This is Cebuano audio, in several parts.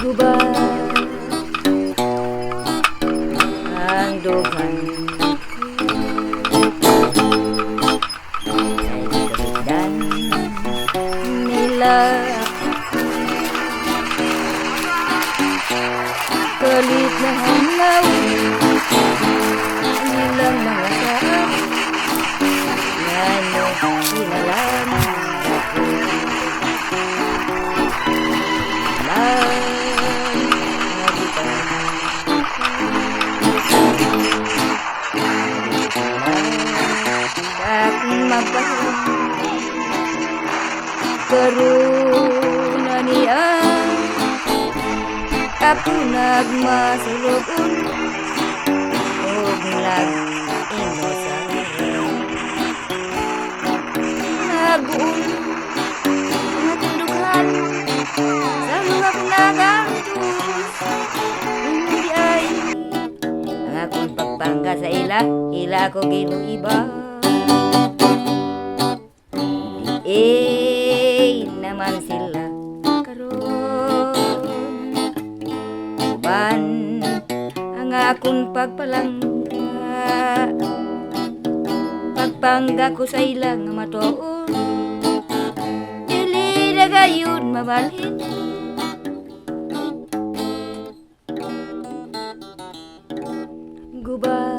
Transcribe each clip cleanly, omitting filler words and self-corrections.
Guba ang dughan kay gitalikdan nila kalit na hanaw ang ilang mga saad ngano pinalang ako lang nga sa akong magpahilayo. Karon na niya ako nagmasulog-on ug nag-inosara. Naguol ang akong dughan sa mga akong nagantos. Ingon diay ang akong pagpangga sa ila, ila ako ginuiba. Di naman sila karon uban ang akong pagpalangga. Pagpangga ko sa ila nga matuod, dili na gayon mabalhin. Guba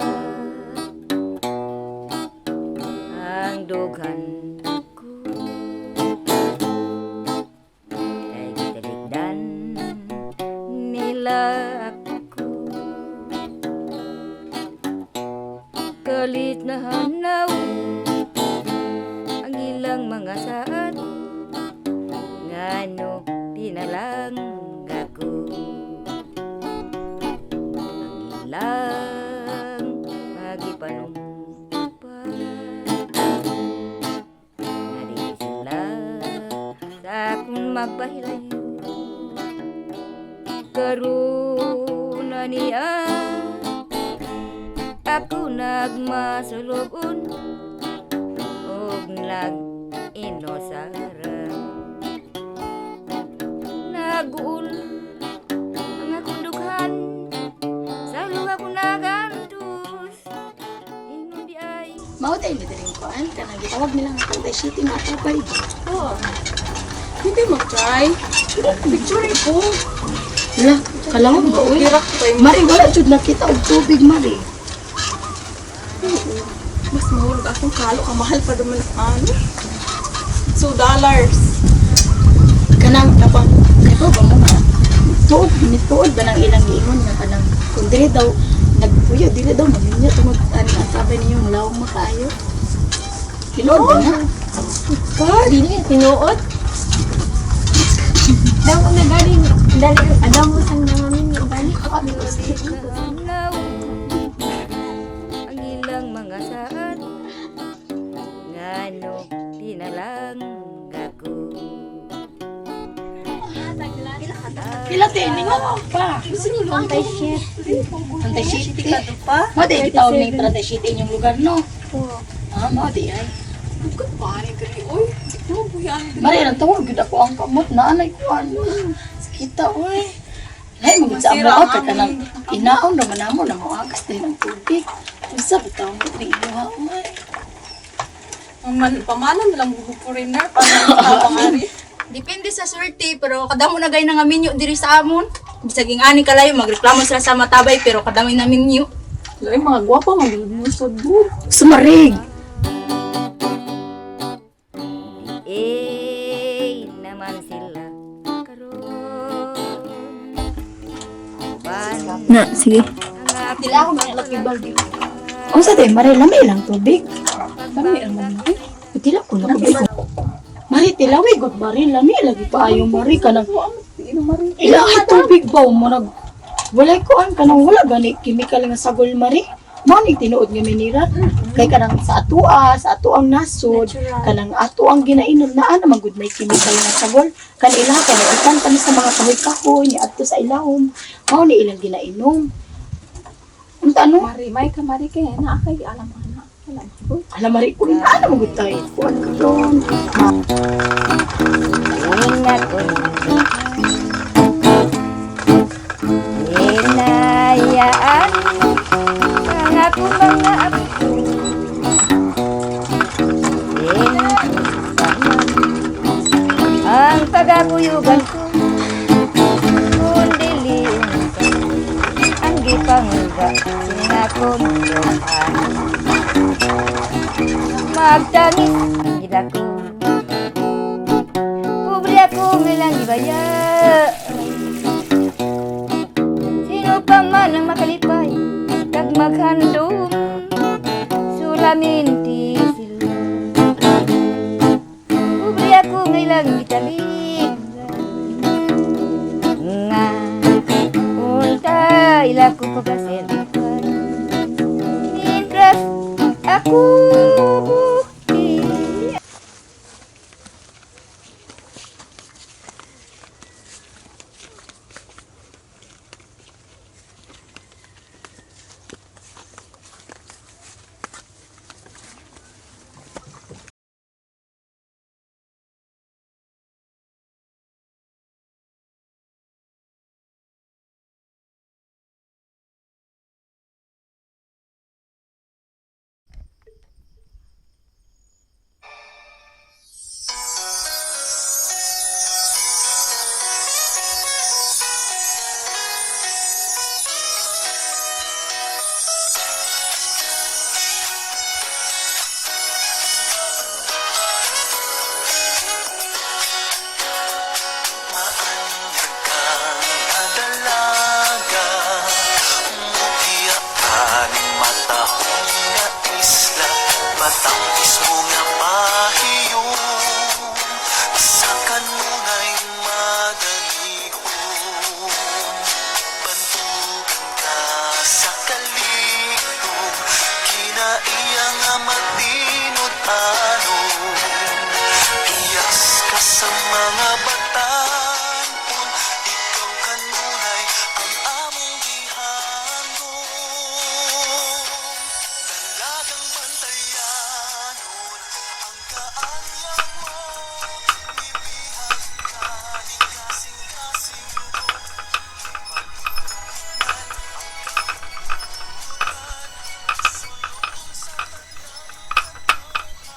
ang dughan ko kay gitalikdan nila ako kalit na hanaw ang ilang mga saad ngano pinalang ako ang ilang magipanumpa nga di sila sa akong magpahilayo. Karon na niya ako nagmasulog-on ug nag-inosara. Naguol ang akong dughan sa luha ko nagantos. Ingon diay Mao tayo ni diring kuan kanang gitawag nila nga Tantay City nga atupay ba. Oo. Hindi mag-try. Picture ko. Wala, kalawang ba uy? Dirak pa yung Mari wala jud nakita og tubig, Mari. Mas mahulog akong kalo. Kamahal pa naman ano. $2. Kanang Napang. kay ba ba mo nga tuod nituod ba nang ilang giingon nga kanang kung dili daw nagpuyo dili daw maminyo tungod ani ang sabay ninyong lawong makaayo. Tinuod ba na? God. Dili, tinuod. Daw na galing, dali, adaw mo sang nangamin yung gani. Hanaw ang ilang mga saad ngano pinalang ako. Pila te ningon pa. Antay shit. Tantay City. Mo di gitawag ning Tantay City inyong lugar, no? Oo. Ah, mo di ay. Bukod pa ni diri. Uy, di ko mabuhian diri. Mari ang tawag gyud ako ang kamot na anay ko ano. Sakita oy. Lahi mo gud sa Masira amo ang kay kanang aming- inaon naman namo na moagas din ang tubig. Unsa bitaw mo ni imuha oy? Man, pamana na lang bugo foreigner para makapangari. Depende sa swerte, pero kadamo na gay nga minyo diri sa amon. Bisag ing ani kalayo magreklamo sila sa matabay pero kadamo na minyo. Lahi mga gwapa maglusod gud. Sumarig. Eh naman sila karon uban Na, sige. ang akong Dili ako manalaki baldi. Unsa day mari lami lang tubig? Dami ang mga. Tila ko na kabay ko. Mari tilawi gud mari lami lagi pa ayo mari kanang ilahi tubig ba mo nag walay kuan kanang wala gani chemical nga sagol mari. Mao ni tinuod nga mineral kay kanang sa atoa, sa ato ang nasod, kanang ato ang ginainom naa naman gud may chemical nga sagol. Kan ilaha kay naikan kami sa mga kahoy-kahoy ni adto sa ilahom. Mao ni ilang ginainom. Unta ano? Mari, may ka mari kay na kay alam ana. Alam ko. Alam mari ko naa naman gud tayo. Kuan karon. Ingat ko. Kuyugan ko kung dili unta ang gipangulba sinakon johan magtangis ang gila ko. Pobre ako ngilang gibayar. Sino pa man ang makalipay kag maghandom, sulaminti sila. Pobre ako ngilang gitalik nga unta ila ko pagkaservipan mientras ako buhi. Maanyag ka nga dalaga, Muhiya aning matahong nga isla, Matangis mo nga pahiyon, Sa kanunay maganihon. Bantugan ka sa kalikong, Kinaiya nga matinud-anon. Iyas ka sa mga batanon, ikaw kanunay ang among gihandom. Dalagang bantayanon ang kaanyag mo, Ibihag ka ning kasing-kasing ko. Pagkunan ang kalibutan, sulong sa tanang katauhan.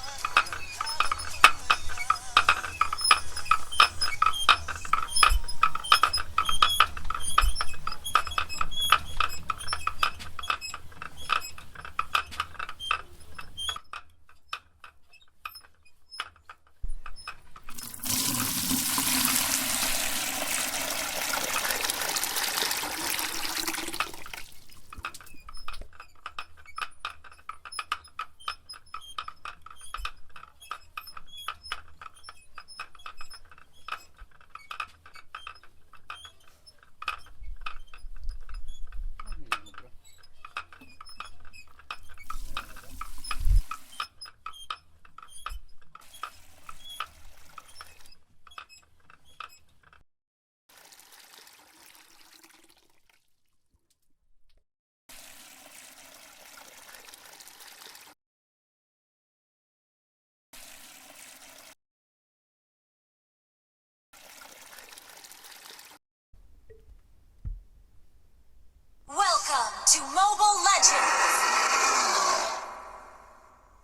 Welcome to Mobile Legends!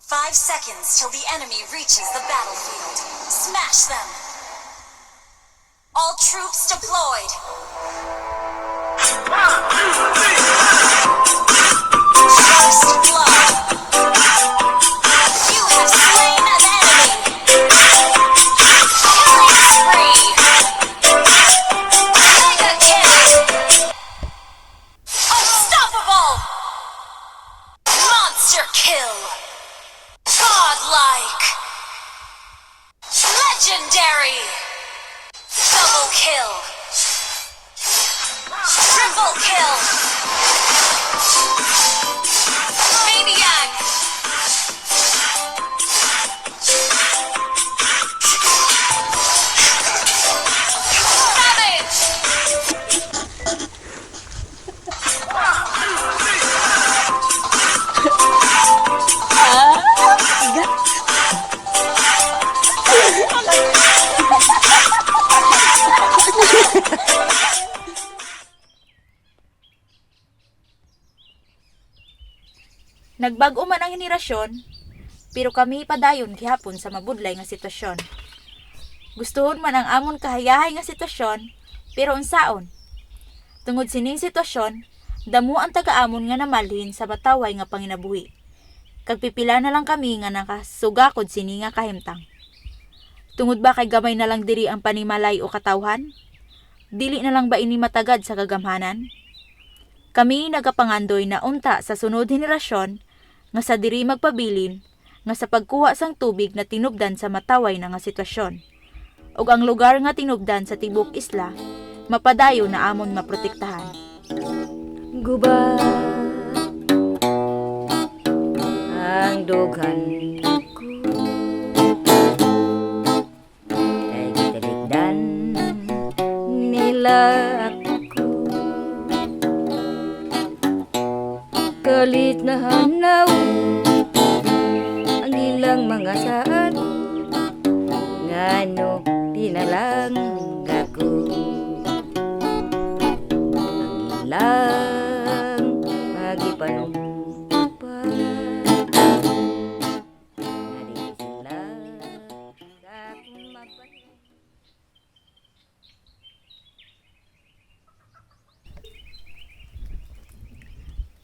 5 seconds till the enemy reaches the battlefield. Smash them! All troops deployed! First blood! You have slain an enemy! Killing spree! Mega kill! Unstoppable! Monster kill! Godlike! Legendary! Double kill! Triple kill! Maniac! Savage! Nagbag-o man ang henerasyon, pero kami padayon gihapon sa mabudlay nga sitwasyon. Gustuhon man ang amon kahayahay nga sitwasyon, pero unsaon? Tungod sining sitwasyon, damo ang taga-amon nga namalhin sa mataway nga panginabuhi. Kag pipila na lang kami nga nakasugakod sini nga kahimtang. Tungod ba kay gamay na lang diri ang panimalay o katawhan? Dili na lang ba ini matagad sa kagamhanan? Kami nagapangandoy na unta sa sunod henerasyon nga sa diri magpabilin nga sa pagkuha sang tubig na tinubdan sa mataway na nga sitwasyon. Ug ang lugar nga tinubdan sa tibok isla mapadayo na amon maprotektahan. Gubat ang dughan ko kay gitalikdan nila ako, kalit na hanaw ang ilang mga saad, ngano pinalang ako ang ilang magipanumpa nga di sila sa akong magpahinga.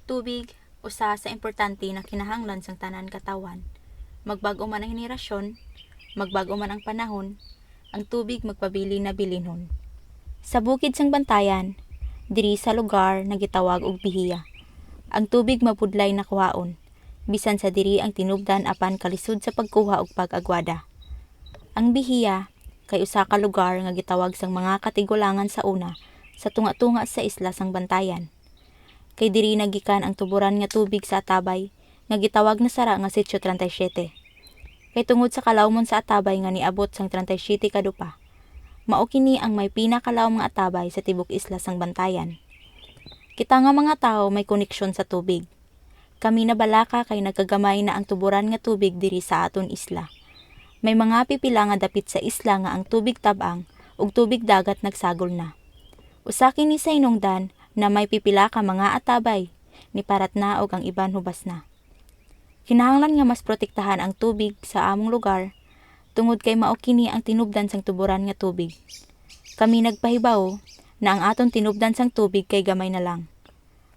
Tubig, usa sa importante na kinahanglan sang tanan katawan. Magbag-o man ang henerasyon, magbag-o man ang panahon, ang tubig magpabili na bilinhon. Sa bukid sang Bantayan, diri sa lugar na gitawag og Bihiya. Ang tubig mapudlay na kuhaon, bisan sa diri ang tinubdan apan kalisod sa pagkuha og pag-agwada. Ang Bihiya kay usa ka lugar nga gitawag sang mga katigulangan sa una sa tunga-tunga sa isla sang Bantayan. Kay diri nagikan ang tuburan nga tubig sa atabay nga gitawag na sara nga sitio 37. Kay tungod sa kalawmon sa atabay nga niabot sang 37 kadupa. Mao kini ang may pinakalawom nga atabay sa tibok isla sang Bantayan. Kita nga mga tao may koneksyon sa tubig. Kami na balaka kay nagkagamay na ang tuburan nga tubig diri sa aton isla. May mga pipila nga dapit sa isla nga ang tubig tabang ug tubig dagat nagsagol na. Usa kini sa hinungdan na may pipila ka mga atabay ni parat na og ang iban hubas na. Kinahanglan nga mas protektahan ang tubig sa among lugar tungod kay mao kini ang tinubdan sang tuburan nga tubig. Kami nagpahibaw na ang aton tinubdan sang tubig kay gamay na lang.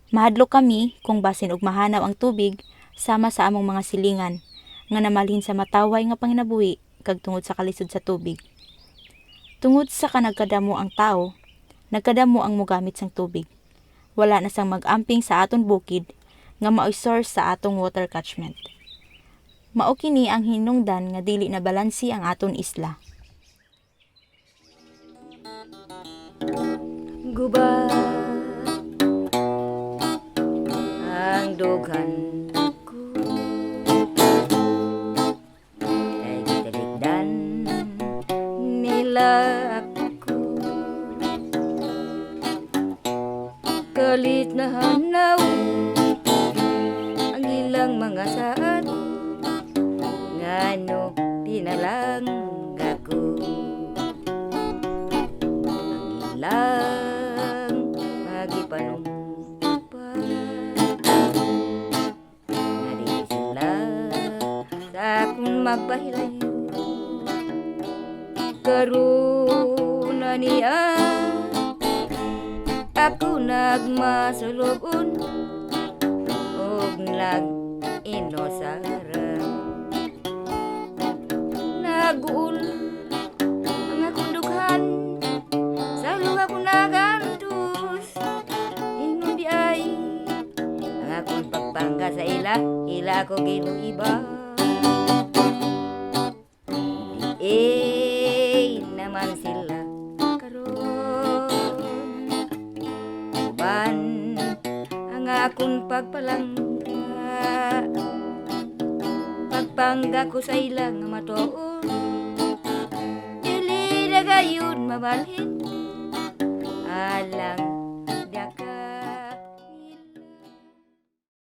Mahadlok kami kung basin og mahanaw ang tubig sama sa among mga silingan nga namalhin sa mataway nga panginabuhi kag tungod sa kalisod sa tubig. Tungod sa kanagkadamo ang tao, nagkadamo ang mogamit sang tubig. Wala na sang mag-amping sa aton bukid nga maoy source sa atong water catchment. Mao kini ang hinungdan nga dili na balansi ang aton isla. Gubat ang dughan ko kay gitalikdan nila ako, kalit na hanaw ang ilang mga saad, ngano pinalang ako ang ilang magipanumpa nga di sila sa akong magpahilayo. Karon na niya ako nagmasulubon og nag-inosara, naguol ang akong dughan sa luha ko nagantos, ingon di ay ang akong pagpangga sa ila, ila ko giluiba. Di naman sila karon uban ang akong pagpalangga, pagpangga ko sa ila nga matuon, dili na gayon mabalhin alang